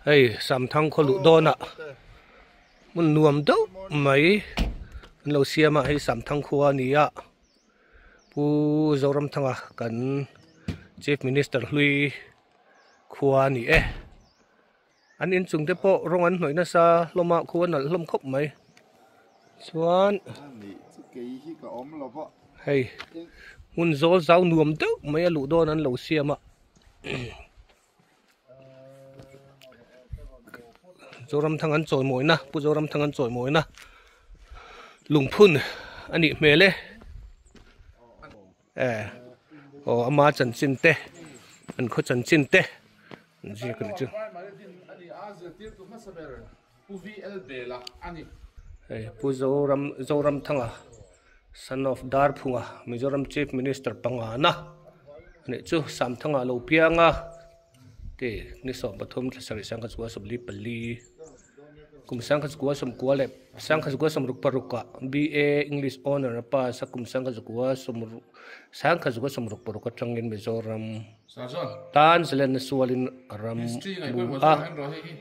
Hei Samthang khaw luh dawnah hmun nuam deuh mai an lo siam a hei Samthang khua a ni a Pu Zoramthanga kan Chief Minister hlui khua a ni e an inchung te pawh rawng an hnawih nasa hlawm a khu a nalh hlawm khawp mai chuan hei hmun zawl zau nuam deuh mai a luh dawn an lo siam a. Zoramthang an chawimawina Pu Zoramthang an chawimawina lungphun a nih hmel e eh aw ama chanchin te an khaw chanchin te an ziak a nih chu. Hei Pu Zoram Zoramthanga son of Darphunga Mizoram Chief Minister pangana a nih chu Samthanga a lo piang a ti ni 13 thla sarih sangkhat zakua sawmli pali kum sangkhat zakua sawmkua leh sangkhat zakua sawmruk paruk ah B_A English honour a pass a kum sangkhat zakua sawmruk sangkhat zakua sawmruk paruk atangin Mizoram. Tan zalenna sualin ram bu a,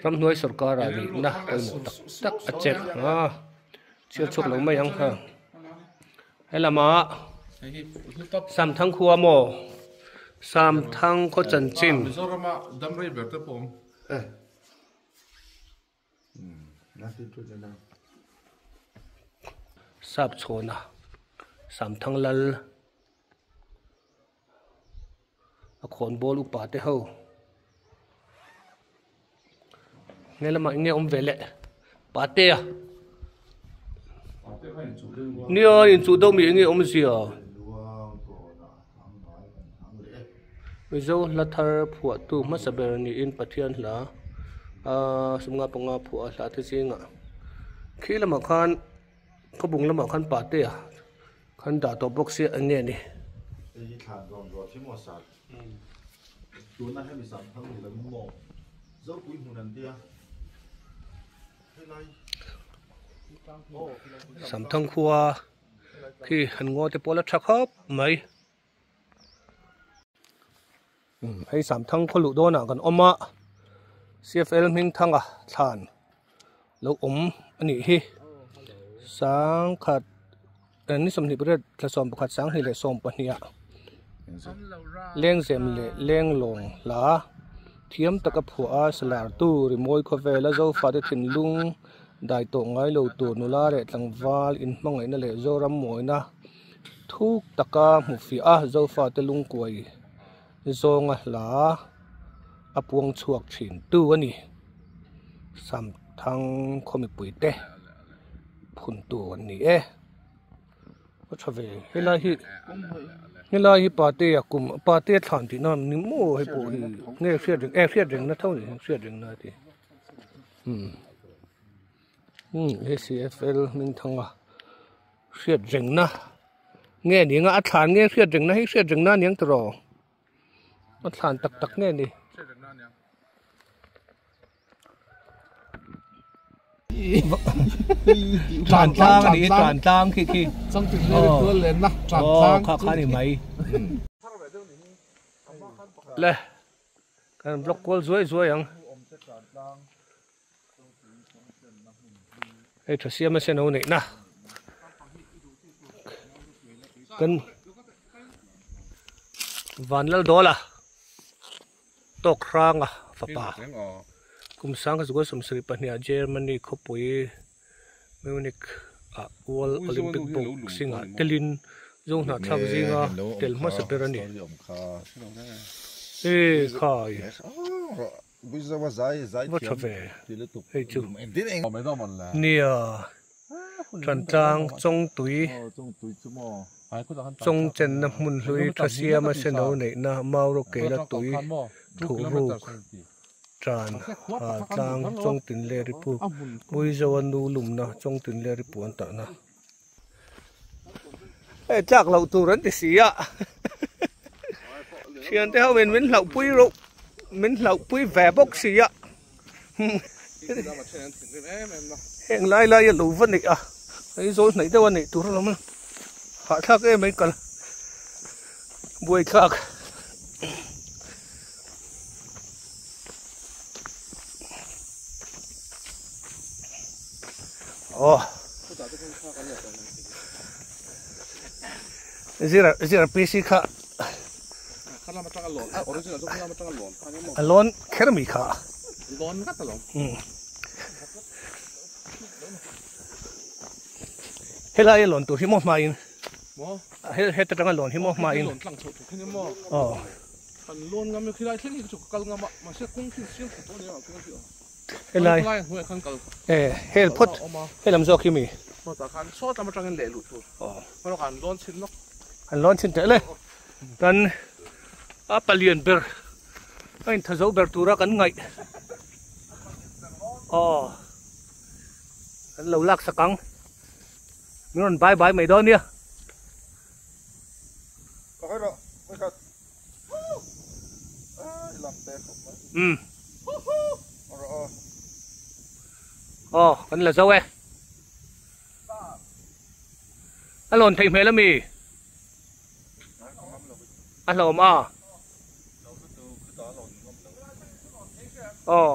ramhnuai sorkara nihna pawimawh tak tak a chelh a, chhiar chhuak lo mai ang kha. Helamah Samthang khua maw? Samthang khaw chanchin. Sap chhawna Samthang lal a khawnbawl upa te ho nge lamah eng nge awm ve le patea nia inchuh deuh mi eng nge awmzia. Mizo hla thar phuahtu hmasa ber niin Pathian hla a sumnga panga phuah a hla te zingah khi lamah khan khawbung lamah khan patea khan dah tawh bawk sia eng nge ni. Hei hi thlan rawn rawt hi maw sar tuna hemi sam thang ni lovin maw Zopui hmun an tia helai Samthang khua khi han ngaw te pawh la tha khawp mai. Hei Samthang khaw luh dawnah kan awm a C_F_L Hmingthanga thlan lo awm a nih hi sangkhat ni 28 thla 11 sanghnih leh 12 ah lengzem leh lenglawng hla thiam taka phuah a salar tu rimawi khawvela zofate thinlung dai tawh ngai lo tur nula leh tlangval inhmangaihna leh Zoram mawina. Thuk taka hmu fiah a Zofate lungkuai zawnga hla a puang chhuak thin tu a ni. Samthang khaw mipui te phun tu an ni e. A tha ve helai hi helai hi pate a kum pate a thlan tihna ni maw hei pawh hi nge hriat reng e hriat reng na tho ni hriat reng na ti umm umm A_C_F_L Hmingthanga. Hriat rengna nge ni anga a thlan nge hriat rengna hi hriat rengna a niang tawh a thlan tak tak nge ni. Tlan tlang a ni tlan tlang khi khi aw kha kha ni mai le kan block kual zuai zuai ang. Hei tha siam a sen ho neih na kan vanlal dawla tawk hranga fapa kum sang kha zukua 72 ah Germany khawpui Munich ah World Olympic boxing ah telin zawng hnahthlak zinga tel hmasa ber a ni. E khai. Va tha ve hei chu nia Thantlang Chawngtui Chawngchenna hmun hlui tha siama seno neihna Maurawkela tui thuhruk tan ha tlang Chawngtinleri puk Buizoa nu lumna Chawngtinleri puan tahna. Hei tlak loh tur an ti si a thian te ho in min hlauh pui reuh min hlauh pui ve bawk si a heng lai lai a lo va neih a hei zawl hnaih deuh a neih tur alawm a hahthlak em mai kal buaithlak. Aw. Zira zira PC kha. A lawn kher mi kha. Um. Helai a lawn tur hi maw hmain. Heta tanga lawn hi maw hmain. Aw. Helai e hel phawt helam zawk hi mi an lawn chhin teh le kan a palian ber a intha zo ber tura kan ngaih aw kan lo lak sak ang min rawn bai bai mai dawn nia. Um aw kan la zo e a lawn theih hmel ami a hlawm a aw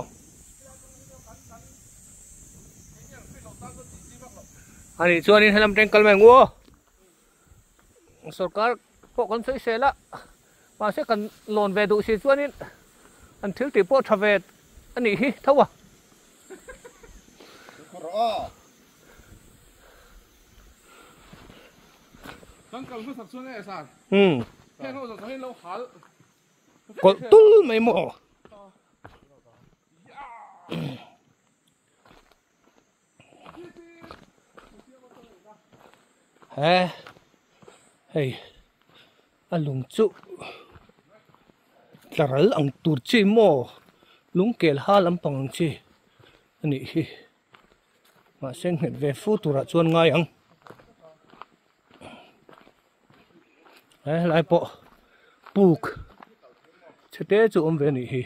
ani chuanin helam teng kal mai ang u aw. Sorkar pawh kan sawi sel a, mahse kan lawn ve duh si chuanin an thil tih pawh tha ve a nih hi tho a. Kawlh tul mai maw? He hei a lung chu tlaral ang tur chi maw lung kel ha lampang ang chi a nih hi mahse nghet ve fu turah chuan ngai ang he helai pawh puk chhe te chu awm ve a nih hi.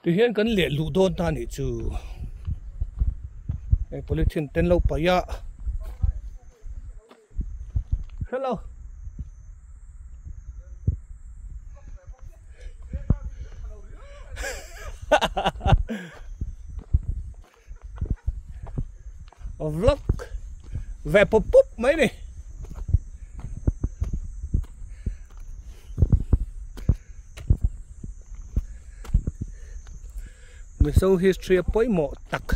Tihian kan leh luh dawn ta nih chu hei polythene ten lo paih a hello vlog ve pup pup mai ni. Mizo history a pawimawh tak.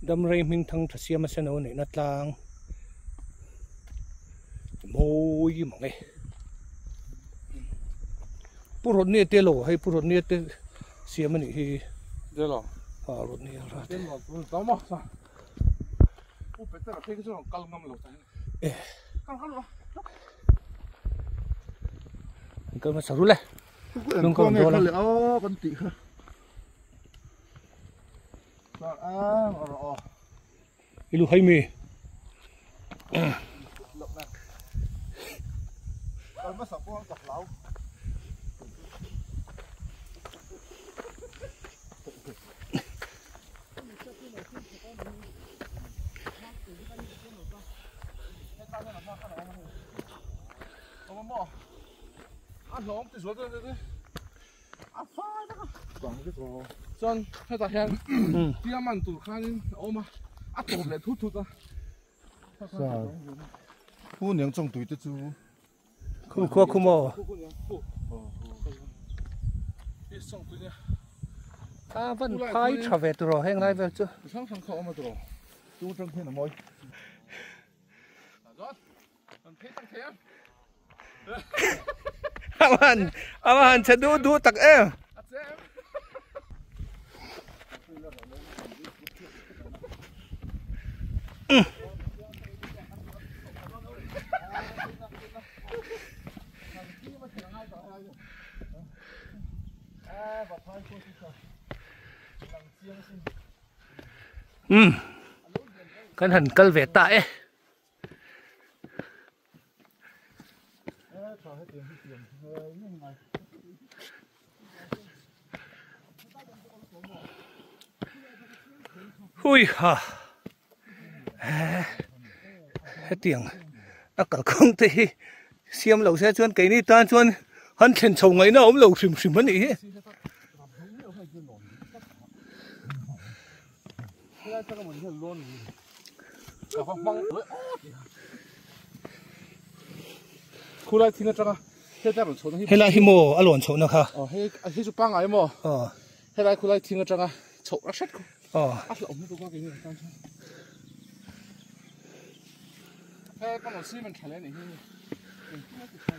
Damrei hming thang tha siam a seno neihna tlang mawi mang e. Pu Rodney te lo hei Pu Rodney te siam a nih hi. Te lo. A Rodney a rat. Te lo pu ta ma sa. Pu Peter a phei chu kal ngam lo ta. E. Kal kal lo. Kal ma saru le. Lung ko nge kha le a kan ti kha. Sa a ro. Ilu hai mi. Kal ma sa ko ka hlau. Chuan hetah hian diamond tur khanin a awm a, a tawp leh thut thut a. Pu niang chawng tui te chu. Khu khua khu maw. A van phai tha ve turaw heng lai vel chu. Hrang hrang kha awm a turaw. Chu tang hian a mawi. A va han che duh duh tak em. Um kan han kal ve ta e. Hui ha hetiang a kalkawng te hi siam lo se chuan keini tan chuan han thlen chho ngaihna a awm lo hrim hrim a nih hi. Helai hi maw a lawn chhohna kha? Hei chu pangngai maw? Helai khulai thing atanga chhoh a hret khu. A hlauh hmu tuk a keini tan chuan. He kan lo cement tha leh anih hi. Engtin a ti tha.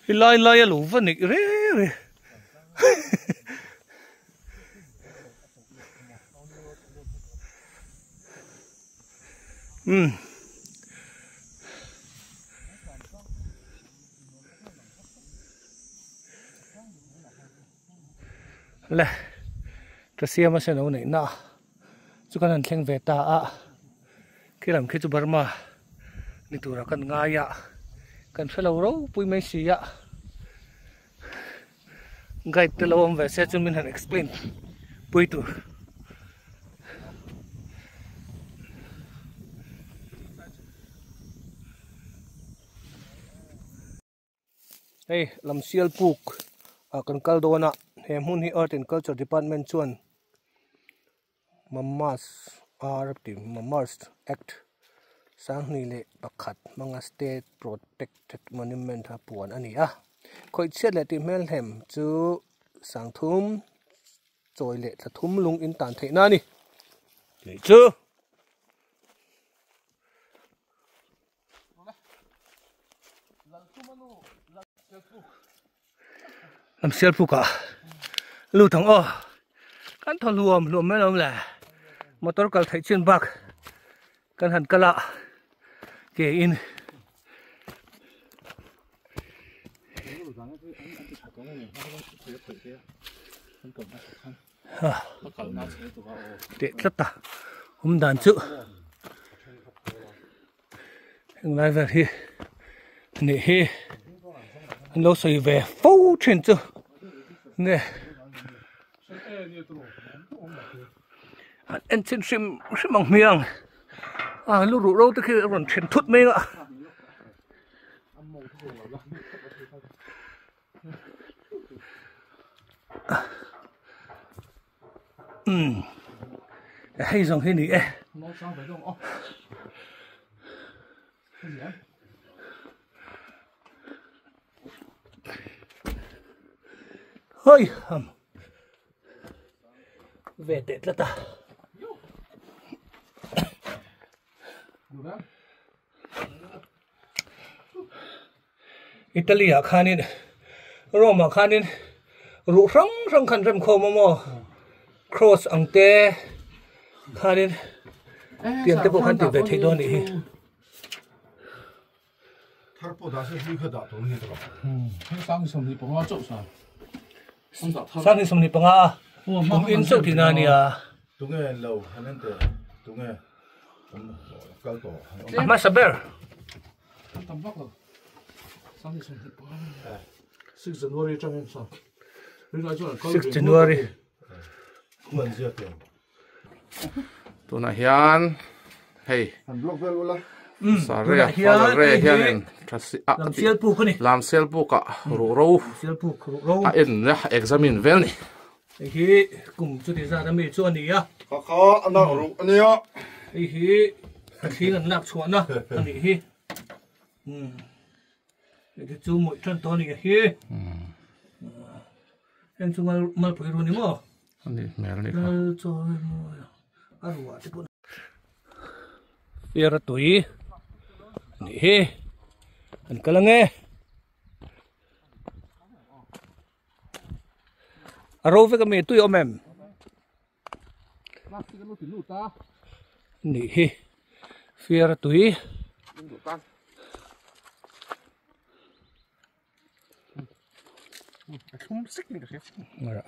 Hi lai lai a lo va neih re re. Um. Le ka siam a sen lo neih na chu kan han thleng ve ta a khi lam khi chu Burma ni tura kan ngai a kan hre lo ropui mai si a guide te lo awm ve se chu min han explain pui tur. Hei Lamsial puk ah kan kal dawn a he hmun hi Art and Culture Department chuan Mamas R tih Mamas Act sanghnih leh pakhat hmanga State Protected Monument a puan a ni a khawih chhiat leh tih hmelhem chu sangthum chawi leh thla thum lung in tan theihna a ni tih chu. Lam sial puk ah lut ang aw kan thaw hluam hluam mai lo le motor kal theih chin bak kan han kal a ke in teh tlat a awm dan chu. Heng lai vel hi nih hi an lo sawi ve fo thin chu nge an en chin hrim hrim ang hmiang a lu ruh ro te khi a rawn then thut mai a. Umm hei zawng hi ni e. Hoi ham ve teh tlat a. Italy ah khanin Rome ah khanin ruh hrang hrang khan rem khawm a maw cross ang te khanin tiang te pawh khan tih ve theih dawn anih hi. Sang 25 a kum in chauh tihna a nia. A hmasa ber. 6 January. Tunah hian hei Sare Father Ray hianin Lamsial puk ah ruhro a en a examine vel ni. Hei hi kum chuti zat ami chu a ni a. Kha kha a nak ruh a nia. Hei hi a thling an lak chhuahna a nih hi. Umm hei te chu mawih tan tawh a ni hi. Heng chu mal malpui ru ni maw? A nih hmel a nih kha. Lal chawi mawi a ruah te pawh. Fiara tui a nih hi. An kal ange. A ro vek ami tui awm em? Nih hi fiara tui.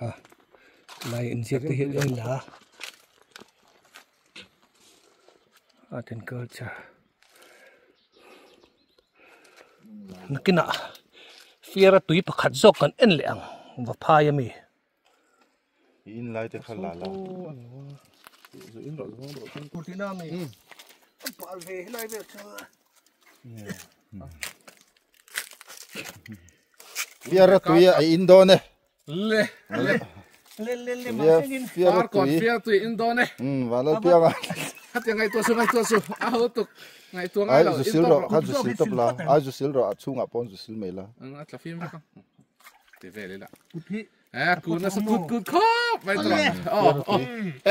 A lai inziak te hi a la a art and culture. Nakinah fiara tui pakhat zawk kan en leh ang va phai ami. I in lai te kha la la. Fiara tui a in dawn e. Le le le le le ma sengin. Fiara tui. Fiara tui in dawn e. Um vanlal piang a. Hatiang ngaihtuah su ngaihtuah su a ho tuk ngaihtuah ngai lo. Ai zu sil rawh kha zu sil tawp la. Ai zu sil rawh a chhungah pawn zu sil mai la. A tla fim vek ang. Ti vel ila. Eh kun nasa kut kut khawp mai tawh. Oh oh.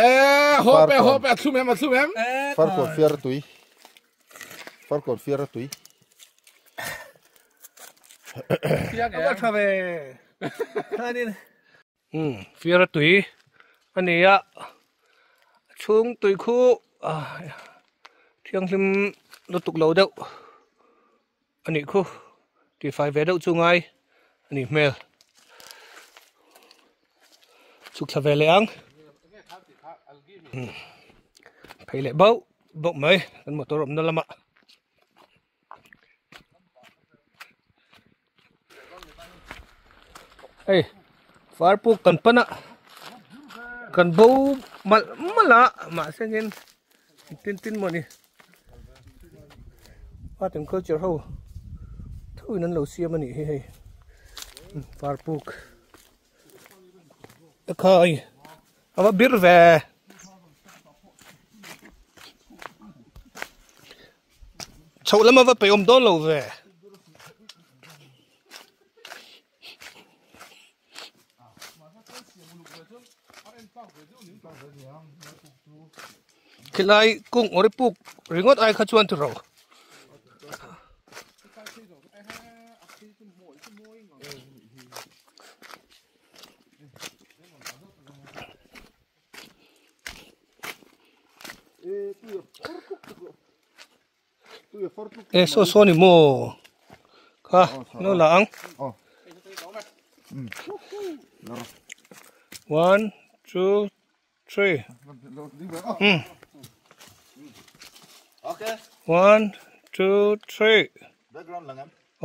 Eh hawp e hawp e a thlum em a thlum em. Farkawn fiara tui. Farkawn fiara tui. A tha ve. Khanin. Um fiara tui a ni a. Chhung tui khu thianghlim lutuk lo deuh a nih khu tihfai ve deuh chu ngai a nih hmel. Chhuk thla ve leh ang. Phei leh bauh bauh mai kan motor awmna lamah. Hei farpuk kan pan a kan bo malh malh a mahse hian tin tin maw ni art and culture ho tho in an lo siam a nih hi hei farpuk khai a va bir ve. Chhoh lama va peih awm dawn lo ve. Khilai kung awri puk ringawt ai kha chuan ti ro. E saw saw ni maw kha no la ang one two three hmm one two three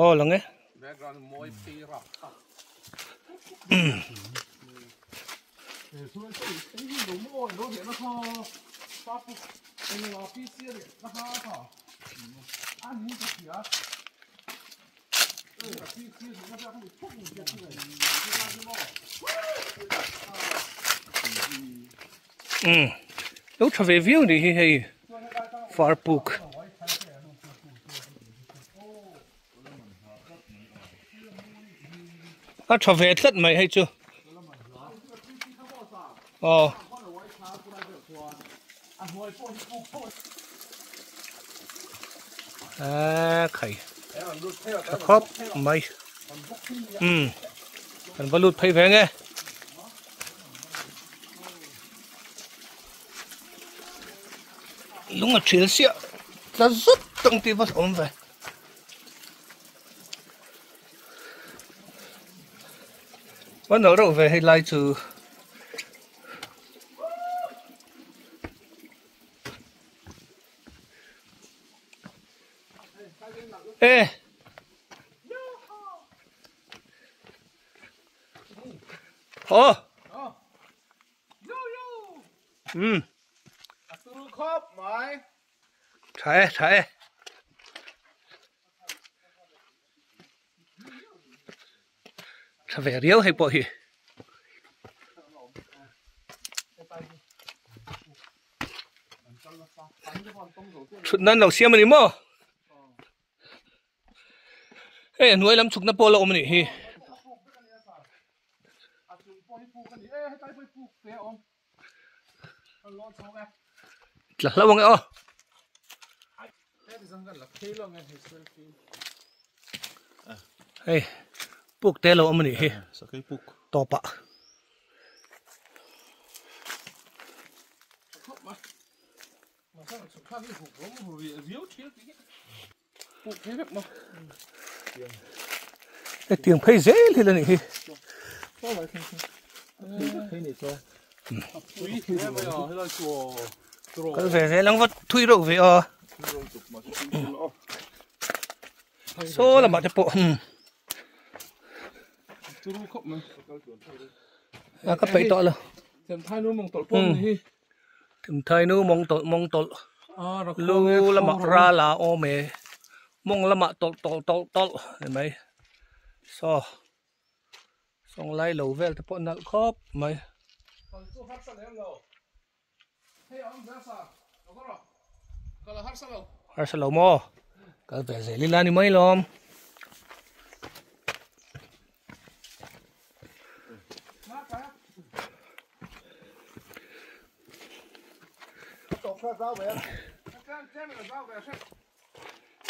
oh lang e background mawi phei rak kha Um lo tha ve viau ni hi hei farpuk. A tha ve tlat mai hei chu aw a khai tha khawp mai um kan va lut phei ve nge lung a thil siah tla zut tang tih va awm ve. Van lo reuh ve hei lai chu. E. Oh. Um. Tha e, tha e. Tha ve riau hei pawh hi. Thut nan lo siam a ni maw? Hei a hnuai lam chhukna pawh a la awm a nih hi. Tla hlauh ang e aw. Hei puk te lo awm a nih hi tawp ah. Hetiang phei zel hi la nih hi. Kal ve zel ang va thui reuh ve a. Saw lamah te pawh umm a ka peih tawh lo Themthai nu mawng tawlh mawng tawlh lu lamah ral a awm e mawng lamah tawlh tawlh tawlh tawlh ni mai saw sawnglai lo vel te pawh nalh khawp mai. Harsa lo maw? Kal ve zel ila ni mai lawm.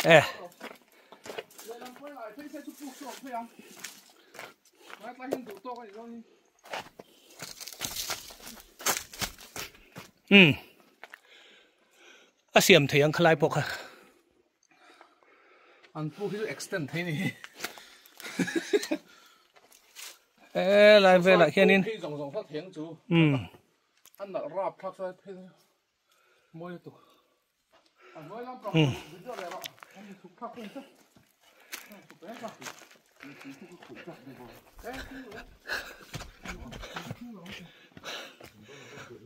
Eh. Umm a siam thei ang khalai pawh kha an puk hi chu extend thei ni e lai velah hianin zawng zawng kha theng chu umm an nalh rap thlak sai phei mawi lutuk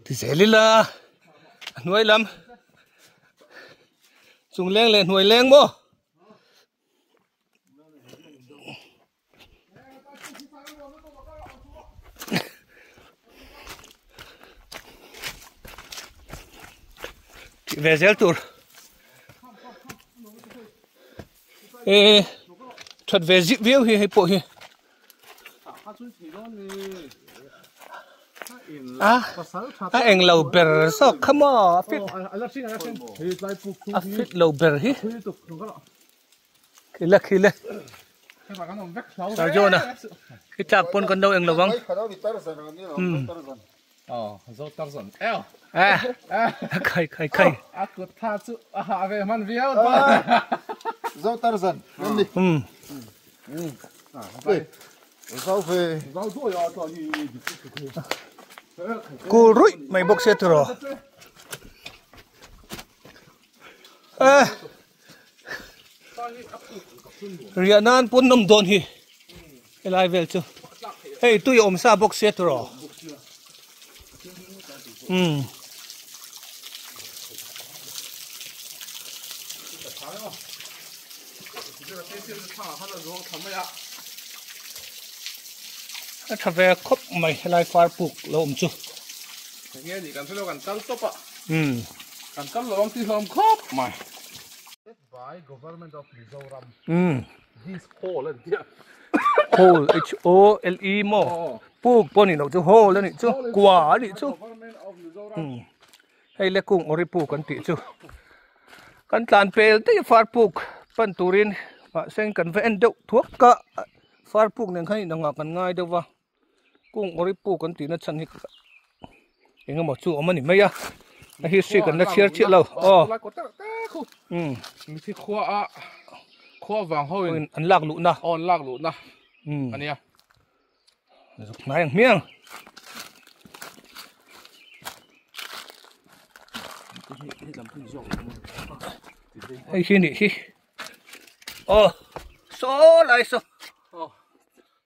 Ti zel ila a hnuai lam chung leng leh hnuai leng maw. Tih ve zel tur e that ve zip viau hi hei pawh hi a a eng lo ber zawk kha maw a fit a fit lo ber hi. Khile khile Sarjona khi tlak pawn kan lo eng lo vang eh khai khai khai um Kul ruih mai bawk sia tiraw eh Riah nan pawn nawm dawn hi helai vel chu hei tui a awm sa bawk sia tiraw umm a tha ve khawp mai helai far puk lo awm chu umm By Government of Mizoram. Umm. This hall an tia. Hall H O L E maw? Puk pawh anih loh chu hall anih chu kua anih chu. Umm. Hei le kung ori puk an tih chu. Kan tlan pel daih a far puk pan turin mahse kan va en deuh thuak ka far puk nen khan inang ah kan ngai deuh va. Kung ori puk an tihna chhan hi eng emaw chu awm a ni mai a a history kan la chhiar chiah lo aw umm mithi khua a khua vang ho in an lak luh na aw an lak luh na umm ania zuk hnai ang hmiang hei hi nih hi aw saw lai saw aw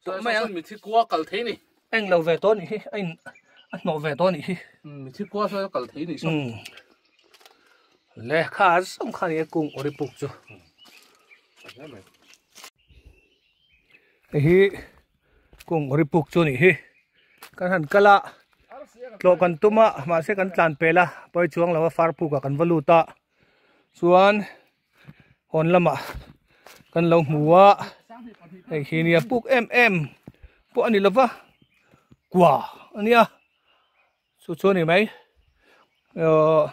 Tawh mai ang. Mithi kua kal thei ni. Eng lo ve tawh nih hi. A in a hnawh ve tawh nih hi. Mithi kua sawi a kal thei ni saw. Le kha zawng kha ni e kung ori puk chu. Hei hi kung ori puk chu nih hi. Kan han kal a tlawh kan tum a mahse kan tlan pel a pawi chuang lo a far puk ah kan va lut a chuan hawn lamah kan lo hmu a hei hi nia puk em em pawh a ni lova kua a nia chu chu a ni mai ahh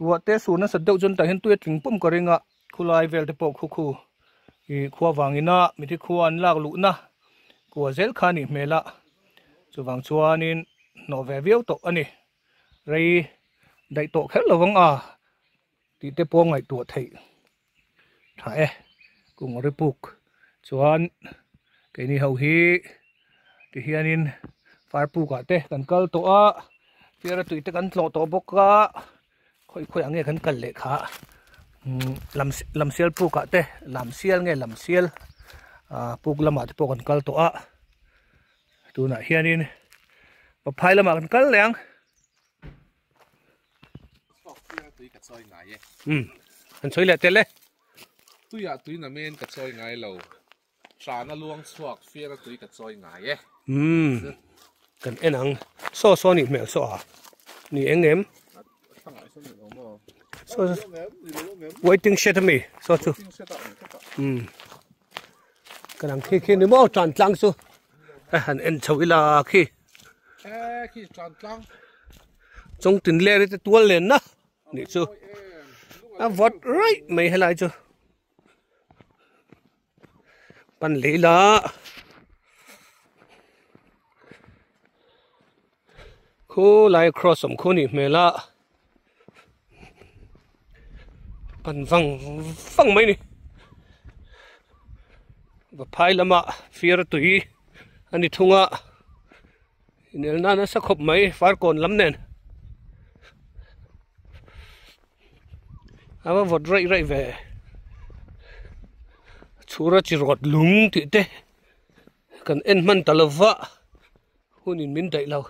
ruah te sur nasat deuh chuan tah hian tui a tling pawm ka ring a khulai vel te pawh khu khu ih khua vangin a mithi khua an lak luhna kua zel kha a nih hmel a chuvang chuanin hnawh ve viau tawh a ni rei daih tawh kher lovang a. Tih te pawh ngaihtuah theih tha e kung ri puk chuan keini ho hi ti hianin far puk ah te kan kal tawh a fiara tui te kan tlawh tawh bawk a khawi khawi ah nge kan kal leh kha Lam lamsial pukah te lamsial nge lamsial ah puk lamah te pawh kan kal tawh a tunah hianin paphai lamah kan kal leh ang. Umm an sawi leh tel e. Tuiah tui namen ka chawi ngai lo. Hrana luang chhuak fiara tui ka chawi ngai e. Umm kan en ang saw saw nih hmel saw a ni eng em saw waiting shed ami saw chu umm kan ang khi khi ni maw tan tlang chu a han en chho ila khi chawng tin ler te tual len na nih chu a vawt raih mai helai chu. Pan lei la khulai cross awm khu nih hmel a pan vang vang mai ni vaphai lamah fir tui a ni thung a inelna nasa khawp mai farkawn lam nen. A va vawt raih raih ve chhura chi rawt lung tih te kan en hman ta lova hun in min daih lo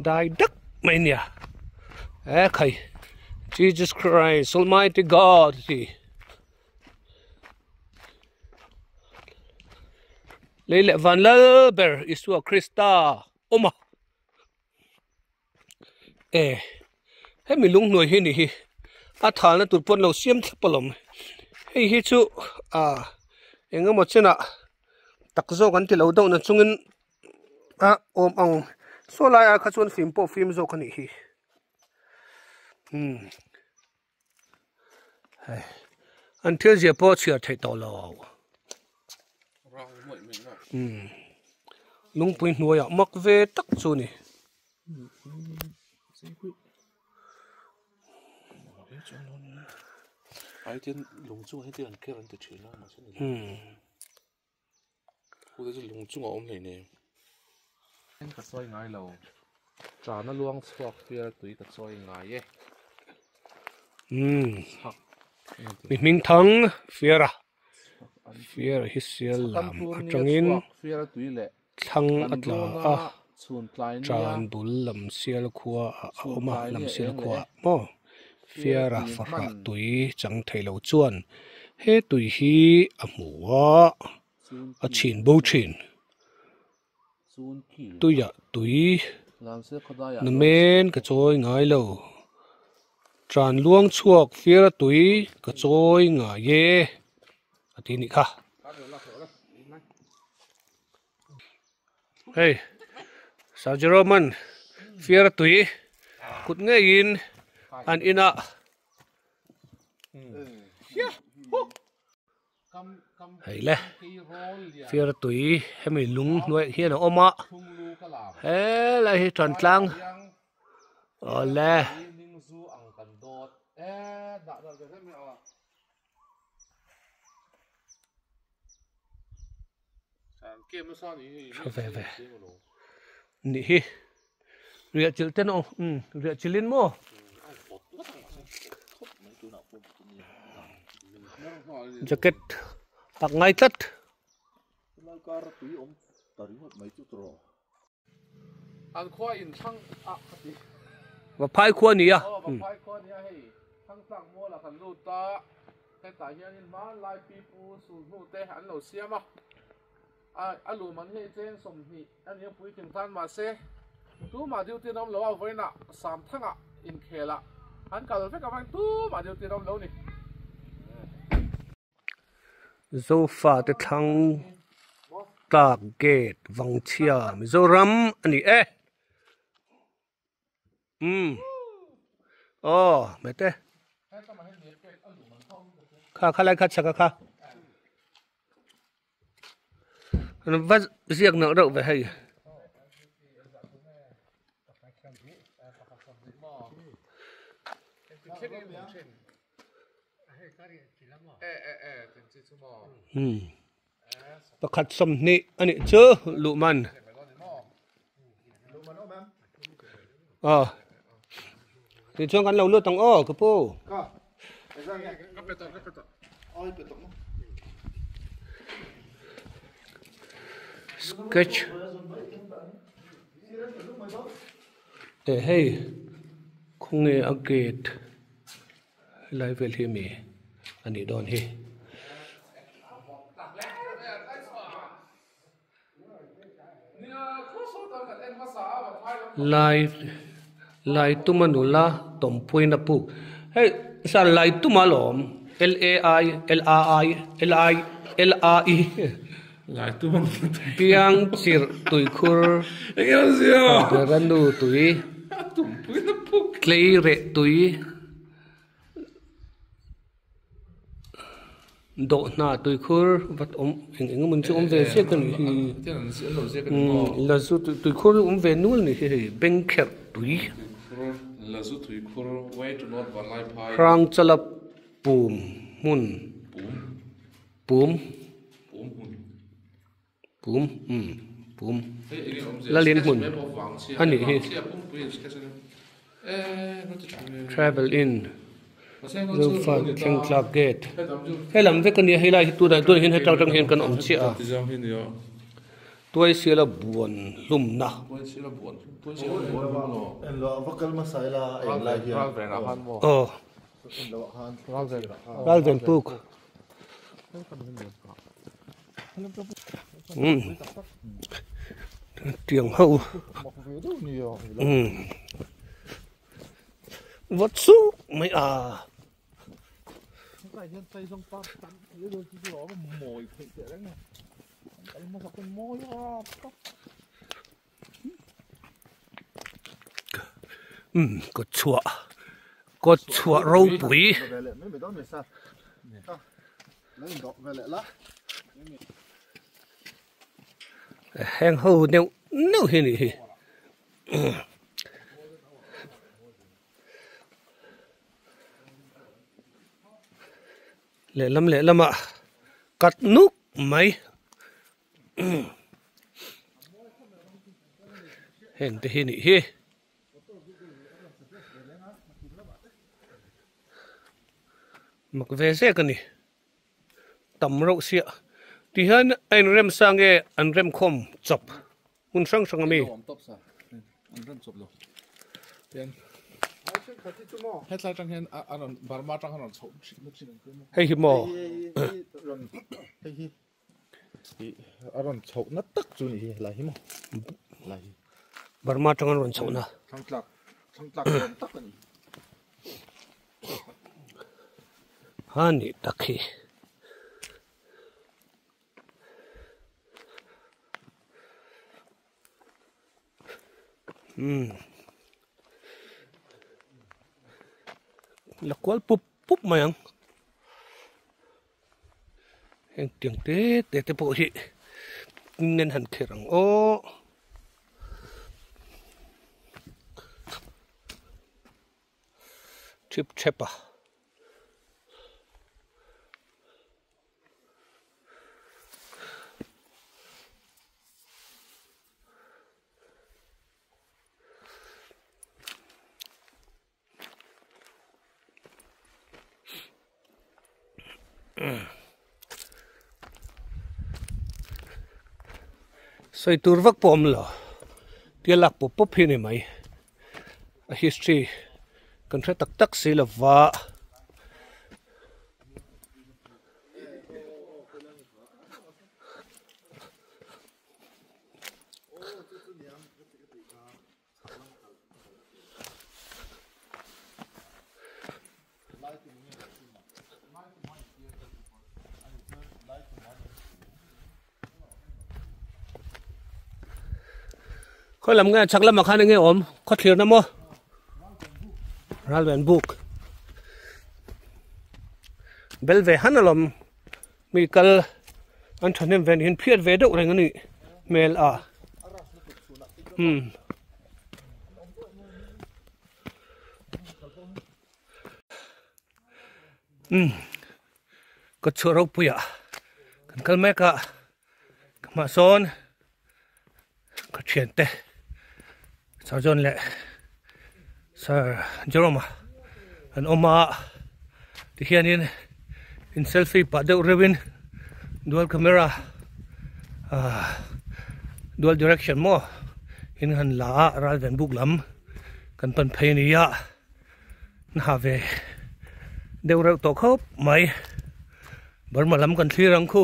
dai dak mai nia e khai Jesus Christ Almighty God tih lei leh van lal ber Isua Krista awm a. E hemi lunghnuai hi ni hi a thalna tur pawn lo siam thlap alawm hei hi chu ah eng emaw chenah tak zawk an ti lo deuh na chungin a awm ang saw laiah kha chuan fim pawh fim zawk a nih hi umm hei an thil zia pawh a chhiar theih tawh lo umm lungpui hnuaiah mak ve tak chu a ni. Umm. Khu te chu lung chungah a awm hlei nen. Ka sawi ngai lo. Tana luang chhuak fial tui ka chawi ngai e. Umm. Mi hming thang fiara. Fiara hi sial lam atangin thlang a tla a. Tan bul lam sial khua ah a awm a, lam sial khua ah maw Fiara fahrah tui chang thei lo chuan he tui hi a hmu a, a chhin bo thin. Tuiah tui namen ka chawi ngai lo, tan luang chhuak Fiara tui ka chawi ngai e a ti nih kha. Hei Sir Jerome an fiar tui kut ngeiin an inah hei le fiar tui hemi lung hnuaiah hian a awm a helai hi tan tlang awle. Tha ve ve nih hi riah chilh ten aw umm riah chilh in maw jacket tak ngai tlat. Vaphai khua a ni a. A luh man hi cheng 20 a ni a puitling tan mahse tumah duty an awm lo a vawiinah Samthangah inkhelah an kal vek avangin tumah duty an awm lo a ni. Zofa te thlang tlak gate Vangchhia Mizoram a ni e. Umm aw mete kha kha lai kha chhak a kha an va ziak neuh reuh ve hei. Umm pakhat 20 a nih chu luh man aw. Tichuan kan lo lut ang aw ka pu. Sketch eh hei khawnge a gate helai vel hi ami a nih dawn hi. Lai lai tuma nula tawmpuina puk hei sir lai tuma alawm L A I L A I L I L A I piang chirh tuikhur ranu tui tleireh tui. Dawhna tuikhur vat awm eng eng emaw chu awm ve ziak a nih hi umm la zu tuikhur awm ve nual a nih hi hei bengkherh tui hrangchala pum hmun pum pum umm pum lalin hmun a nih hi travel in zofa thleng tlak gate helam vek a nia helai hi tunah tunah hian hetang atang hian kan awm chiah a tuai siala buan hlumna aw ralven puk. Umm tiang ho umm vawt suh mai a. Umm kawt chhuah kawt chhuah ropui. Heng ho neuh neuh hi a nih hi. Lehlam lehlamah cut nuk mai. Heng te hi nih hi. Mak ve zek a ni. Tam reuh siah. Ti hian a inrem sa nge an rem khawm chawp hmun hrang hrang ami. Hei hi maw. A rawn chhohna tak chu ni hi lai hi maw lai hi Burma atanga an rawn chhohna thlang tlak thlang tlak dawn tak a ni ha ni tak hi umm la kual pup pup mai ang. Heng tiang te te te pawh hi nen han kher ang aw. Thip thep a. Sawi tur vak pawh a awm lo tia lak pawp pawp hi a ni mai a history kan hre tak tak si lova. Khawi lam nge chhak lamah khan enge awm khaw thlirna maw ralven buk bel ve han alawm mi kal an thahnem ve niin phiat ve deuh reng a nih hmel a umm umm ka chhuah ropui ah kan kal mek a ka hmah sawn ka thiante Sergeant leh. Sir Jerome-a an awm a tikhianin in selfie pah deuh reuhin dual camera ah dual direction maw in han la a ral ven buk lam kan pan phei a ni a an ha ve deuh reuh tawh khawp mai Burma lam kan thlir ang khu.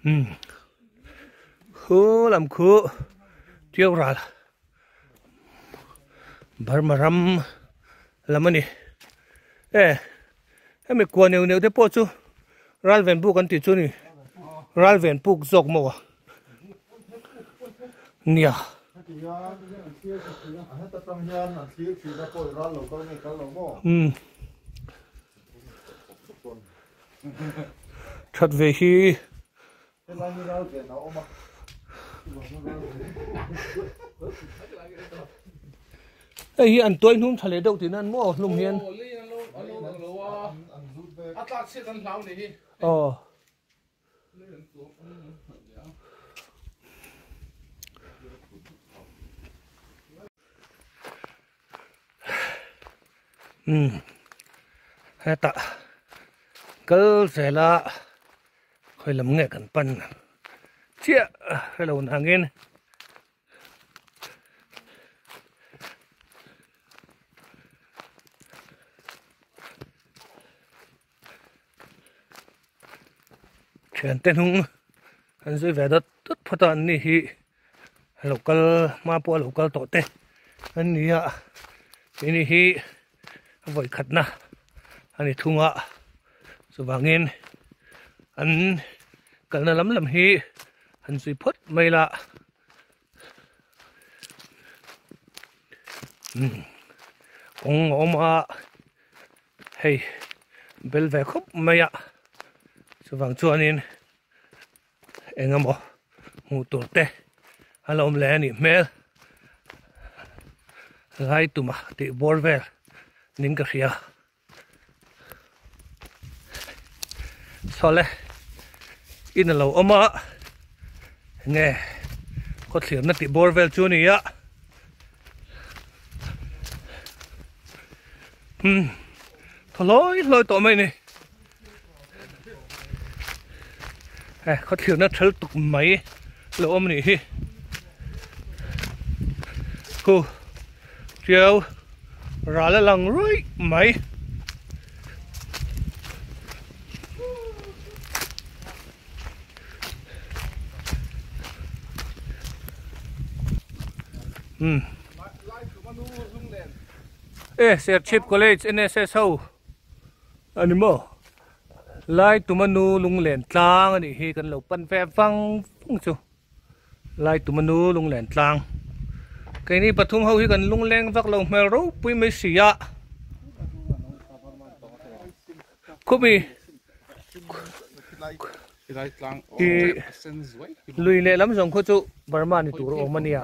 Umm khu lam khu Tiau ral Burma ram lam a ni e hemi kua neuh neuh te pawh chu ral ven buk an tih chu a ni ral ven puk zawk maw a nia. Umm. That ve hi. Hei hi an tuai hnum tha leh deuh tihna an maw hlum hian. Aw. Umm hetah kal zela khawi lam nge kan pan chiah hrelo nangin thiante hnung an zui ve dawt dawt phawt a an ni hi a lo kal hma pawh a lo kal tawh te an ni a keini hi a vawi khatna a ni thung a chuvangin an kalna lam lam hi an zui phawt mai la umm kawng a awm a. Hei bel ve khawp mai a chuvang chuanin eng emaw hmuh tur te a lo awm leh a nih hmel lai tuma tih bawr vel ning ka hria sawle in a lo awm a enge khawthlirna tih bawr vel chu a ni a. Umm thaw hlawi hlawi tawh mai ni e khawthlirna thal tuk mai lo awm anih hi khu tiau ral a lang ruih mai. Umm e Serchhip College NSS ho a ni maw lai tumanu lunglen tlang a nih hi kan lo pan ve vang vang chu lai tumanu lunglen tlang keini pathum ho hi kan lungleng vak lo hmel ropui mai si a khumi lui lehlam zawng khaw chu Burma ni tur awm a nia.